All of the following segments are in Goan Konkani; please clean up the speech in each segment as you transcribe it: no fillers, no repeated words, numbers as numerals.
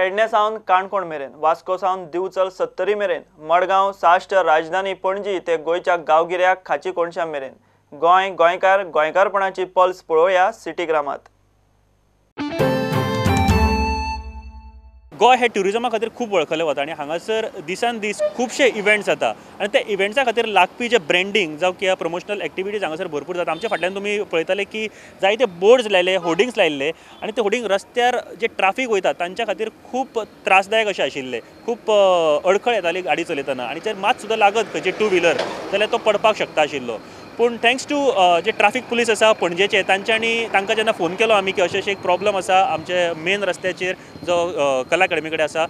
पेडणे सावन काणकोण मेरेन, वास्को सावन दिवचल सत्तरी मेरेन, मडगांव साश्ट राजधानी पणजी ते गोंयच्या गांवगिऱ्या खाची कोनशा मेरेन गोंय गोंयकार गोंयकारपणाची पल्स पळोवया सिटीग्रामात। गोंय हे ट्युरिजमा खातीर खूब वळखलें वता आनी हांगासर दिसान दीस खुबशे इव्हेंट्स जाता आनी त्या इव्हेंट्सा खातीर लागपी जे ब्रँडींग जावं किंवा प्रमोशनल एक्टिविटीज हांगासर भरपूर जाता। आमच्या फाटल्यान तुमी पळयतले की जायते बोर्ड्स लायले, होर्डिंग्स लायिल्ले आनी ते होर्डिंग रस्त्यार जे ट्राफीक वयता तांच्या खातीर खूब त्रासदायक अशें आशिल्ले, खूब अडखळ येताली गाडी चलयतना आनी जर मात सुद्दां लागत खंयची टू व्हिलर जाल्यार तो पडपाक शकता आशिल्लो। पूण thanks to J traffic police आसा पणजेचे तांच्यांनी तांकां जेन्ना फोन केलो आमी की अशें अशें एक प्रॉब्लम आसा आमचे मेन रस्त्याचेर जो कला अकादमी कडेन आसा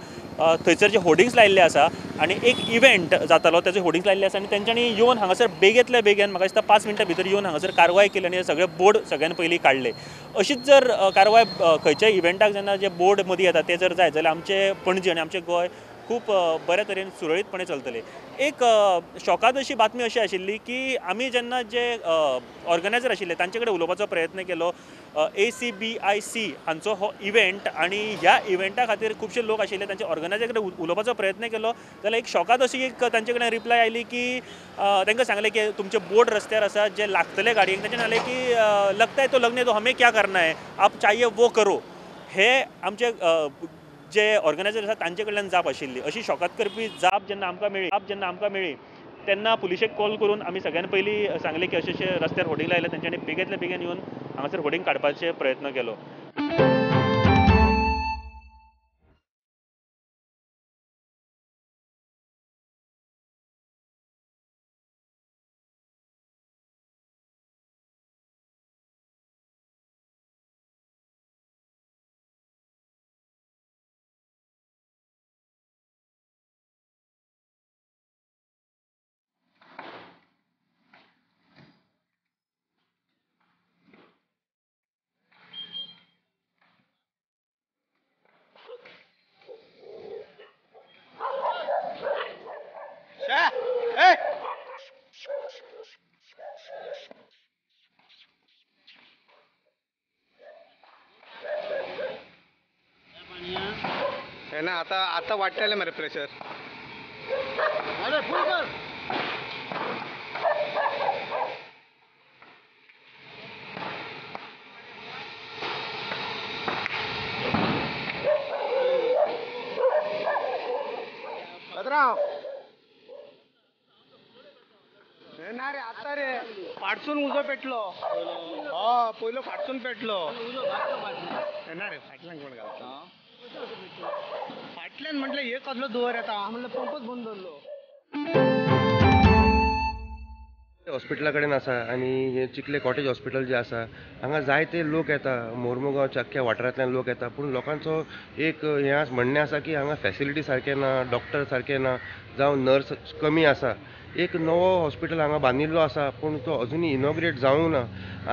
थंयसर जे होर्डिंग्स लायिल्ले आसा आनी एक इव्हेंट जातालो तेजे होर्डिंग्स लायिल्ले आसा आनी तेंच्यांनी येवन हांगासर बेगींतल्या बेगीन म्हाका दिसता 5 मिनटां भितर येवन हांगासर कारवाय केली आनी सगळे बोर्ड सगळ्यान पयलीं काडले। अशीच जर कारवाय खंयच्याय इव्हेंटाक जेन्ना जे बोर्ड मदीं येता ते जर जायत जाल्यार आमचे पणजी आनी आमचें गोंय खूब बऱ्या तरेन सुरळीतपणे चलतले। एक शॉकाद अशी बातमी अशी आशिल्ली की आमी जेन्ना जे ऑर्गनायझर आशिल्ले तांचे कडेन उलोवपाचो प्रयत्न केलो, ACBIC हांचो हो इव्हेंट आनी ह्या इव्हेंटा खातीर खुबशे लोक आशिल्ले तांचे ऑर्गनायझर कडेन उलोवपाचो प्रयत्न केलो जाल्यार एक शॉकाद अशी एक तांचे कडेन रिप्लाय आयली की तांकां सांगलें की तुमचे बोर्ड रस्त्यार आसा जे लागतले गाडयेक, तांचे सांगलें की लगता है तो लगने दो, हमें क्या करना है, आप चाहिए वो करो। हे आमचे जे ऑर्गनायझर आसा तांचे कडल्यान जाप आशिल्ली। अशी शॉकात करपी जाप जेन्ना आमकां मेळ्ळी तेन्ना पुलिशेक कॉल करून आमी सगळ्यान पयलीं सांगलें की अशें अशें रस्त्यार होर्डिंग लायलें, तेंच्यांनी बेगींतल्या बेगीन येवन हांगासर होर्डिंग काडपाचे प्रयत्न केलो। ना आता आता वाटतले मरे प्रेशर। अरे फुल कर। भद्राव ना रे आता रे फाटसून उजो पेटलो। हा पयलो फाटसून पेटलो ना रे, फाटल्यान कोण घालता फाटल्यान म्हटलं हे कसलो धुंवर येता म्हणलं पंपच बंद दवरलो। हॉस्पिटला कडेन आसा आनी हे चिखले कॉटेज हॉस्पिटल जे आसा हांगा जायते लोक येता, मोरमुगांवच्या अख्ख्या वाठारांतल्यान लोक येता। पूण लोकांचो एक हें म्हणणें आसा की हांगा फॅसिलिटी सारकें ना, डॉक्टर सारकें ना, जावं नर्स कमी आसा। एक नवो हॉस्पिटल हांगा बांदिल्लो आसा पूण तो अजुनूय इनॉग्रेट जावंक ना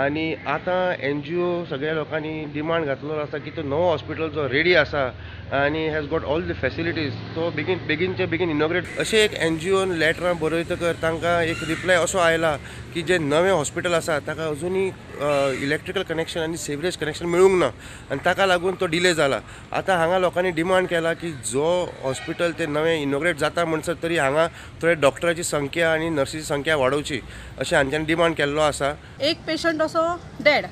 आनी आतां NGO सगळ्या लोकांनी डिमांड घातलेलो आसा की तो नवो हॉस्पिटल जो रेडी आसा आनी has got all the facilities तो बेगीन बेगीनचे बेगीन इनॉग्रेट अशें एक NGOन लेटरां बरयतकर तांकां एक रिप्लाय असो आयला की जें नवें हॉस्पिटल आसा ताका अजुनूय इलेक्ट्रिकल कनेक्शन आनी सिवरेज कनेक्शन मेळूंक ना आनी ताका लागून तो डिले जाला। आतां हांगा लोकांनी डिमांड केला की जो हॉस्पिटल तें नवें इनॉग्रेट जाता म्हणसर तरी हांगा थोडे डॉक्टराची संख्या आनी नर्सीची संख्या वाडोवची अशें हांच्यांनी डिमांड केल्लो आसा। एक पेशंट असो डेड,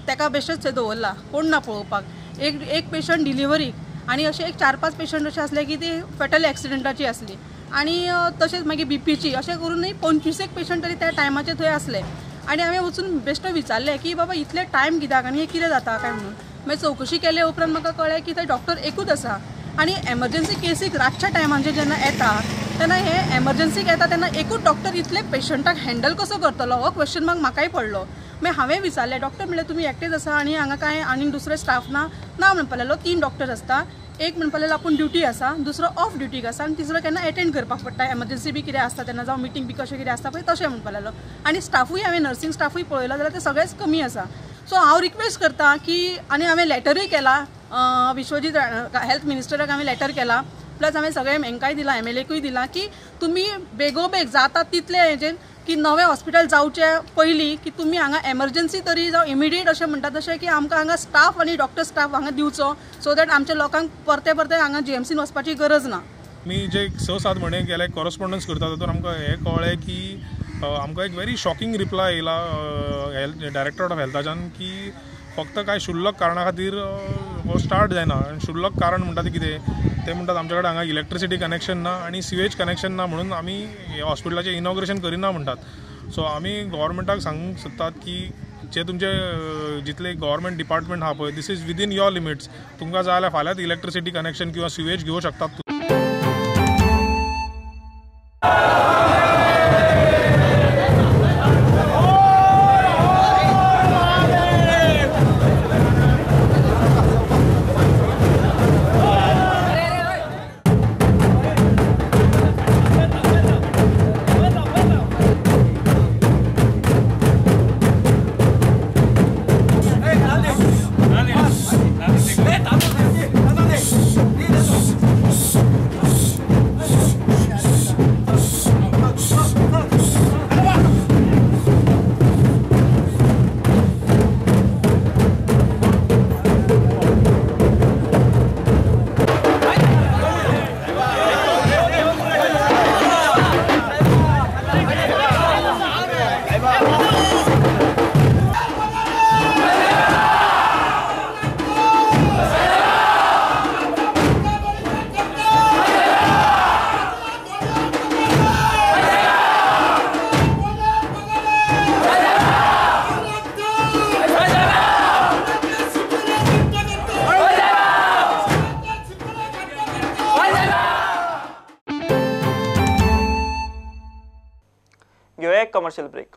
ताका बेश्टेच थंय दवरला, कोण ना पळोवपाक। एक पेशंट डिलिव्हरीक आनी अशे एक 4-5 पेशंट अशे आसले की ती फेटल एक्सिडंटाची आसली आनी तशेंच मागीर बीपीची, अशें करून 25 पेशंट तरी त्या टायमाचेर थंय आसले। आनी हांवें वचून बेश्टें विचारलें की बाबा इतले टायम कित्याक आनी हें कितें जाता काय म्हणून। मागीर चवकशी केले उपरांत म्हाका कळ्ळें की थंय डॉक्टर एकूच आसा आनी एमर्जन्सी केसीक रातच्या टायमाचेर जेन्ना येता तेन्ना हे एमर्जन्सीक येता तेन्ना एकूच डॉक्टर इतले पेशंटाक हँडल कसो करतलो हो क्वेश्चन मार्क म्हाकाय पडलो। मागीर हांवें विचारलें डॉक्टर म्हणलें तुमी एकटेच आसा आनी हांगा कांय आनी दुसरे स्टाफ ना? ना म्हणपाक लागलो, 3 डॉक्टर आसता, एक म्हणपाक लागलो आपूण ड्युटी आसा, दुसरो ऑफ ड्युटीक आसा आनी तिसरो केन्ना एटेंड करपाक पडटा, एमर्जन्सी बी कितें आसता तेन्ना जावं मिटींग बी कशें कितें आसता पळय तशें म्हणपाक लागलो। आनी स्टाफूय हांवें नर्सींग स्टाफूय पळयलो जाल्यार ते सगळेच कमी आसा। सो हांव रिक्वेस्ट करता की आनी हांवें लेटरूय केला विश्वजीत हेल्थ मिनिस्टराक हांवें लेटर केला, प्लस हांवें सगळे हेंकाय दिला, MLAकूय दिला की तुमी बेगोबेग जाता तितले हेजेन की नवें हॉस्पिटल जावचे पयलीं की तुमी हांगा एमर्जन्सी तरी जावं इमिडिएट अशें म्हणटा तशें की आमकां हांगा स्टाफ आनी डॉक्टर स्टाफ हांगा दिवचो सो that आमच्या लोकांक परते परते हांगा जीएमसीन वचपाची गरज ना. मी जे 6-7 म्हयने गेले कॉरस्पॉन्डन्स करता तातूंत आमकां हें कळ्ळें की आमकां एक व्हेरी शॉकिंग रिप्लाय येयला हेल्थ डायरेक्टरेट ऑफ हेल्थाच्यान की फक्त कांय शुल्लक कारणा खातीर हो स्टार्ट जायना. आनी शुल्लक कारण म्हणटा तें कितें, ते म्हणटात आमच्या कडेन हांगा इलेक्ट्रिसिटी कनेक्शन ना आनी सिवेज कनेक्शन ना म्हणून आमी हॉस्पिटलाचें इनॉग्रेशन करिना म्हणटात. सो आमी गव्हर्मेंटाक सांगूंक सोदतात की जे तुमचे जितले गव्हर्मेंट डिपार्टमेंट आहा पळय, this is within your limits. तुमकां जाय जाल्यार फाल्यांच इलेक्ट्रिसिटी कनेक्शन किंवा सिवेज घेवंक शकतात. घेवया एक कमर्शियल ब्रेक.